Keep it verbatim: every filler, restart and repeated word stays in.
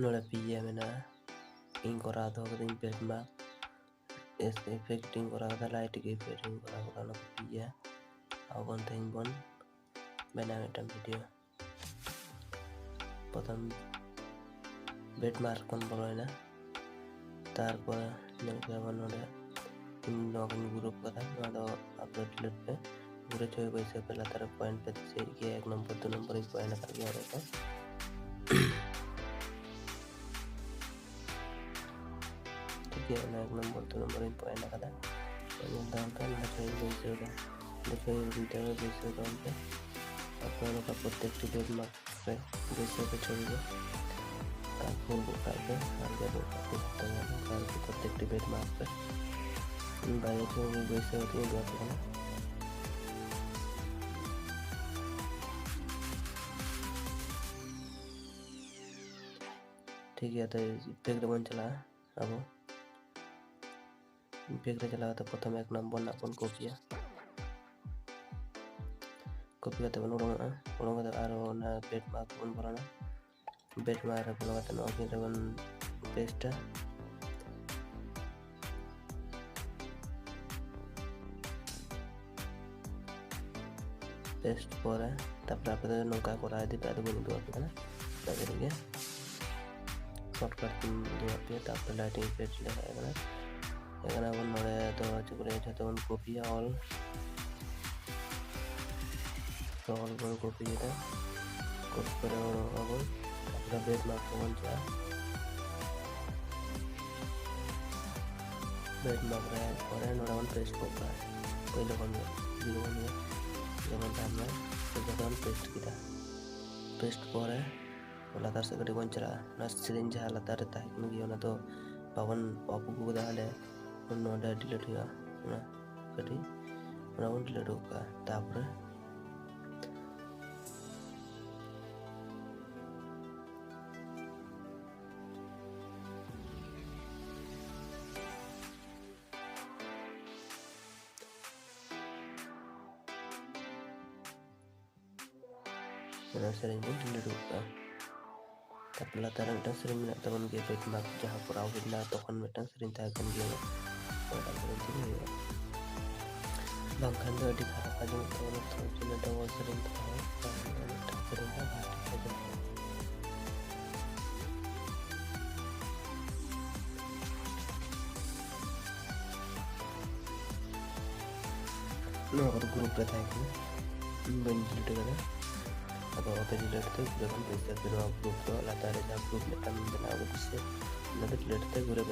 ᱱᱚᱰᱮ ᱯᱮᱭᱟ ᱢᱮᱱᱟᱜᱼᱟ᱾ ᱤᱧ ᱠᱚᱨᱟᱣ ᱫᱚᱦᱚ ᱠᱟᱹᱫᱟᱹᱧ ᱵᱮᱰ ᱢᱟᱨᱠ, ᱮᱥ ᱮᱯᱷᱮᱠᱴ ᱤᱧ ᱠᱚᱨᱟᱣ ᱠᱟᱫᱟ, ᱞᱟᱭᱤᱴ ᱜᱮ ᱮᱯᱷᱮᱠᱴ ᱤᱧ ᱠᱚᱨᱟᱣ ᱠᱟᱫᱟ, ᱚᱱᱟ ᱠᱚ ᱯᱮᱭᱟ᱾ ᱟᱵᱚ ᱵᱚᱱ ᱛᱮᱦᱮᱧ ᱵᱚᱱ ᱵᱮᱱᱟᱣ ᱢᱤᱫᱴᱟᱝ ᱵᱷᱤᱰᱤᱭᱳ᱾ ᱯᱨᱚᱛᱷᱚᱢ ᱵᱮᱰ ᱢᱟᱨᱠ ᱵᱚᱱ ᱵᱚᱞᱚᱭᱮᱱᱟ, ᱛᱟᱨᱯᱚᱨ ᱧᱮᱞ ᱠᱮᱫᱟ ᱵᱚᱱ ᱱᱚᱰᱮ ᱤᱧ ᱱᱚᱣᱟ ᱠᱚᱧ ᱜᱨᱩᱯ ᱠᱟᱫᱟ, ᱱᱚᱣᱟ ᱫᱚ ᱟᱯᱞᱳᱰ ᱰᱤᱞᱤᱴ ᱯᱮ᱾ ᱜᱩᱨᱟᱹ ᱪᱷᱚᱵᱤ ᱵᱟᱹᱭᱥᱟᱹᱣ ᱯᱮ, ᱞᱟᱛᱟᱨ ᱨᱮ ᱯᱚᱭᱮᱱᱴ ᱯᱮ ᱫᱤᱥᱟᱹᱭᱮᱫ ᱜᱮᱭᱟ, ᱮᱠ ᱱᱚᱢᱵᱚᱨ ᱫᱩ ᱱᱚᱢᱵᱚᱨ ᱤᱧ ᱯᱚᱭᱮᱱᱴ ᱟᱠᱟᱫ ᱜᱮᱭᱟ ᱚᱸᱰᱮ ᱫᱚ᱾ ᱴᱷᱤᱠ ᱜᱮᱭᱟ, ᱚᱱᱟ ᱮᱠ ᱱᱚᱢᱵᱚᱨ ᱫᱩ ᱱᱚᱢᱵᱚᱨ ᱤᱧ ᱯᱚᱭᱮᱱᱴ ᱟᱠᱟᱫᱟ᱾ ᱧᱮᱞ ᱛᱟᱵᱚᱱ ᱯᱮ, ᱱᱚᱰᱮ ᱪᱷᱚᱵᱤ ᱵᱟᱹᱭᱥᱟᱹᱣ ᱮᱫᱟ, ᱱᱚᱰᱮ ᱪᱷᱚᱵᱤ ᱵᱟᱹᱭᱥᱟᱹᱣ ᱛᱟᱵᱚᱱ ᱯᱮ᱾ ᱛᱟᱨᱯᱚᱨ ᱱᱚᱝᱠᱟ ᱯᱨᱚᱛᱮᱠᱴᱤ ᱵᱮᱰ ᱢᱟᱨᱠ ᱨᱮ ᱵᱟᱹᱭᱥᱟᱹᱣ ᱯᱮ ᱪᱷᱚᱵᱤ ᱫᱚ, ᱟᱨ ᱯᱷᱳᱱ ᱜᱚᱫ ᱠᱟᱜ ᱯᱮ, ᱟᱨ ᱜᱮᱫ ᱜᱚᱫ ᱠᱟᱜ ᱯᱮ ᱡᱷᱚᱛᱚ ᱜᱮ, ᱱᱚᱝᱠᱟ ᱟᱨᱠᱤ ᱯᱨᱚᱛᱮᱠᱴᱤ ᱵᱮᱰ ᱢᱟᱨᱠ ᱨᱮ᱾ ᱤᱧ ᱵᱟᱨᱭᱟ ᱪᱷᱚᱵᱤ ᱵᱟᱹᱭᱥᱟᱹᱣ ᱠᱟᱛᱮ ᱤᱧ ᱩᱫᱩᱜ ᱟᱯᱮ ᱠᱟᱱᱟ᱾ ᱴᱷᱤᱠ ᱜᱮᱭᱟ, ᱛᱚ ᱤᱯᱷᱮᱠᱴ ᱨᱮᱵᱚᱱ ᱪᱟᱞᱟᱜᱼᱟ ᱟᱵᱚ᱾ ᱤᱯᱷᱮᱠᱴ ᱨᱮ ᱪᱟᱞᱟᱣ ᱠᱟᱛᱮ ᱯᱨᱚᱛᱷᱚᱢ ᱮᱠ ᱱᱚᱢᱵᱚᱨ ᱨᱮᱱᱟᱜ ᱵᱚᱱ ᱠᱚᱯᱤᱭᱟ᱾ ᱠᱚᱯᱤ ᱠᱟᱛᱮ ᱵᱚᱱ ᱩᱰᱩᱝᱚᱜᱼᱟ᱾ ᱩᱰᱩᱝ ᱠᱟᱛᱮ ᱟᱨᱚ ᱚᱱᱟ ᱵᱮᱰ ᱢᱟᱨᱠ ᱵᱚᱱ ᱵᱚᱞᱚᱱᱟ᱾ ᱵᱮᱰ ᱢᱟᱨᱠ ᱨᱮ ᱵᱚᱞᱚ ᱠᱟᱛᱮ ᱱᱚᱣᱟ ᱠᱤᱱ ᱨᱮᱵᱚᱱ ᱯᱮᱥᱴᱟ᱾ ᱯᱮᱥᱴ ᱯᱚᱨᱮ ᱛᱟᱨᱯᱚᱨᱮ ᱟᱯᱮ ᱫᱚ ᱱᱚᱝᱠᱟ ᱠᱚᱨᱟᱣ ᱤᱫᱤ ᱯᱮ, ᱟᱫᱚ ᱵᱟᱹᱧ ᱩᱫᱩᱜ ᱟᱯᱮ ᱠᱟᱱᱟ, ᱚᱱᱟ ᱠᱟᱹᱴᱤᱡ ᱜᱮ ᱥᱚᱨᱴᱠᱟᱴ ᱛᱤᱧ ᱩᱫᱩᱜ ᱟᱯᱮᱭᱟ᱾ ᱛᱟᱨᱯᱚᱨᱮ ᱞᱟᱭᱤᱴᱤᱝ ᱤᱯᱷᱮᱠᱴ ᱞᱮ ᱦᱮᱡ ᱟᱠᱟᱱᱟ, ᱦᱮᱡ ᱟᱠᱟᱱᱟ ᱵᱚᱱ ᱱᱚᱰᱮ ᱫᱚ ᱪᱮᱫ ᱠᱚ ᱞᱟᱹᱭᱟ, ᱡᱷᱚᱛᱚ ᱵᱚᱱ ᱠᱚᱯᱤᱭᱟ ᱚᱞ, ᱛᱚ ᱚᱞ ᱵᱚᱱ ᱠᱚᱯᱤ ᱠᱮᱫᱟ, ᱠᱚᱯᱤ ᱯᱚᱨᱮ ᱩᱰᱩᱠᱚᱜᱼᱟ ᱵᱚᱱ, ᱛᱟᱨᱯᱚᱨᱮ ᱵᱮᱰ ᱢᱟᱨᱠ ᱨᱮᱵᱚᱱ ᱪᱟᱞᱟᱜᱼᱟ᱾ ᱵᱮᱰ ᱢᱟᱨᱠ ᱨᱮ ᱦᱮᱡ ᱯᱚᱨᱮ ᱱᱚᱰᱮ ᱵᱚᱱ ᱯᱮᱥᱴ ᱜᱚᱫ ᱠᱟᱜᱼᱟ, ᱯᱳᱭᱞᱳ ᱠᱷᱚᱱ ᱜᱮ ᱡᱮᱢᱚᱱ ᱛᱟᱦᱮᱱ ᱢᱟ, ᱡᱚᱛᱚ ᱵᱚᱱ ᱯᱮᱥᱴ ᱠᱮᱫᱟ᱾ ᱯᱮᱥᱴ ᱯᱚᱨᱮ ᱞᱟᱛᱟᱨ ᱥᱮᱫ ᱠᱟᱹᱴᱤᱡ ᱵᱚᱱ ᱪᱟᱞᱟᱜᱼᱟ, ᱚᱱᱟ ᱥᱮᱨᱮᱧ ᱡᱟᱦᱟᱸ ᱞᱟᱛᱟᱨ ᱨᱮ ᱛᱟᱦᱮᱸ ᱠᱟᱱ ᱜᱮᱭᱟ, ᱚᱱᱟ ᱫᱚ ᱵᱟᱵᱚᱱ ᱚᱯᱷ ᱟᱹᱜᱩ ᱠᱟᱫᱟ, ᱦᱟᱸᱰᱮ ᱱᱚᱰᱮ ᱰᱤᱞᱤᱴ ᱦᱩᱭᱩᱜᱼᱟ, ᱚᱱᱟ ᱠᱟᱹᱴᱤᱡ ᱚᱱᱟ ᱵᱚᱱ ᱰᱤᱞᱤᱴ ᱜᱚᱫ ᱠᱟᱜᱼᱟ᱾ ᱛᱟᱨᱯᱚᱨᱮ ᱚᱱᱟ ᱥᱮᱨᱮᱧ ᱵᱚᱱ ᱰᱤᱞᱤᱴ ᱜᱚᱫ ᱠᱟᱜᱼᱟ᱾ ᱛᱟᱨᱯᱚᱨ ᱞᱟᱛᱟᱨ ᱨᱮ ᱢᱤᱫᱴᱟᱝ ᱥᱮᱨᱮᱧ ᱢᱮᱱᱟᱜ ᱛᱟᱵᱚᱱ ᱜᱮᱭᱟ, ᱵᱮᱫ ᱢᱟᱜᱽ ᱡᱟᱦᱟᱸ ᱠᱚᱨᱟᱣ ᱦᱩᱭ ᱞᱮᱱᱟ, ᱛᱚᱠᱷᱚᱱ ᱢᱤᱫᱴᱟᱝ ᱥᱮᱨᱮᱧ ᱛᱟᱦᱮᱸ ᱠᱟᱱ ᱜᱮᱭᱟ, ᱚᱱᱟᱴᱟᱜ ᱥᱮᱨᱮᱧ ᱛᱮᱜᱮ ᱦᱩᱭᱩᱜᱼᱟ᱾ ᱵᱟᱝᱠᱷᱟᱱ ᱫᱚ ᱟᱹᱰᱤ ᱠᱷᱟᱨᱟᱯ ᱟᱸᱡᱚᱢᱚᱜ ᱛᱟᱵᱚᱱᱟ ᱛᱚ, ᱚᱱᱟ ᱛᱮ ᱱᱚᱣᱟ ᱥᱮᱨᱮᱧ ᱫᱚ ᱵᱟᱝ ᱦᱩᱭᱩᱜᱼᱟ, ᱢᱤᱫᱴᱟᱝ ᱥᱮᱨᱮᱧ ᱫᱚ ᱵᱷᱟᱜᱮ ᱴᱷᱤᱠ ᱟᱸᱡᱚᱢᱚᱜᱼᱟ᱾ ᱱᱚᱣᱟ ᱠᱚᱫᱚ ᱜᱨᱩᱯ ᱨᱮ ᱛᱟᱦᱮᱸ ᱠᱟᱱᱟ, ᱤᱧ ᱵᱟᱹᱧ ᱰᱤᱞᱤᱴ ᱠᱟᱫᱟ᱾ ᱟᱫᱚ ᱚᱯᱮ ᱰᱤᱞᱤᱴ ᱛᱮ ᱡᱚᱠᱷᱚᱱ ᱯᱚᱭᱥᱟ ᱯᱮ, ᱱᱚᱣᱟ ᱜᱨᱩᱯ ᱫᱚ ᱞᱟᱛᱟᱨ ᱨᱮ ᱡᱟᱦᱟᱸ ᱜᱨᱩᱯ ᱢᱤᱫᱴᱟᱝ ᱵᱮᱱᱟᱣ ᱠᱟᱫᱟ ᱥᱮ, ᱚᱱᱟ ᱫᱚ ᱰᱤᱞᱤᱴ ᱛᱮ ᱜᱷᱩᱨᱮ